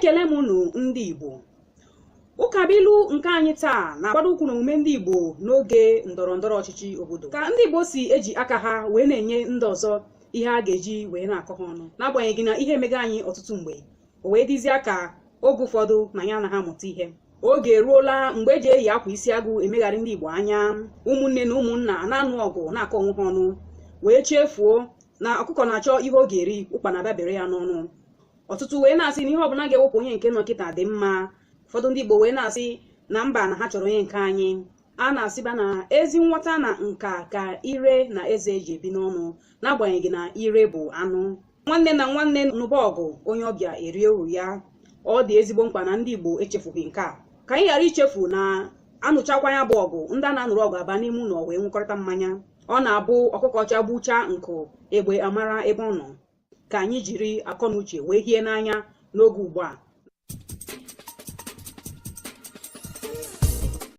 Ekele m unu ndị Igbo. Ụkabuilu nke anyị taa na-agbado ụkwụ n'omume ndị Igbo n'oge ndọrọ ndọrọ ọchịchị obodo, ka ndị Igbo si eji aka ha wee na-enye ndị ọzọ ihe a ga-eji wee na-akọ ha ọnụ, n'agbanyeghị na ihe emega anyị ọtụtụ mgbe, o wee dịzie ka oge ụfọdụ na ya anaghị amụta ihe. Oge eruola mgbe eji eyi akwa isi agụ emegharị ndị Igbo anya. Ụmụnne na ụmụnna na-anụ ọgụ na-akọ onwe ha ọnụ, wee chefuo na ọkụkọ na-achọ ihe ọ ga-eri, ụkpana dabere ya n'ọnụ. Ọtụtụ wee na-asị na ihe ọbụla ga-ewepụ onye nke nọ kịta dị mma. Ụfọdụ ndị Igbo wee na-asị na mba, na ha chọrọ onye nke anyị. A na-asịba na ezi nghọta na nka ka ire na eze eji ebi n'ọnụ, n'agbanyeghị na ire bụ anụ. Nwanne na nwanne nụba ọgụ, onye ọbịa erie uru ya. Ọ dị ezigbo mkpa na ndị Igbo echefughị nke a, ka anyị ghara ichefu na anụchakwa ya bụ ọgụ, ndị a na-anụrụ ọgụ aba n'ime ụlọ wee nwekọrịta mmanya. Ọ na-abụ ọkụkọ ọcha gbuchaa nkụ, egbe amara ebe ọ nọ. Ka anyị jiri akọ na uche wee hie n'anya n'oge ugbu a.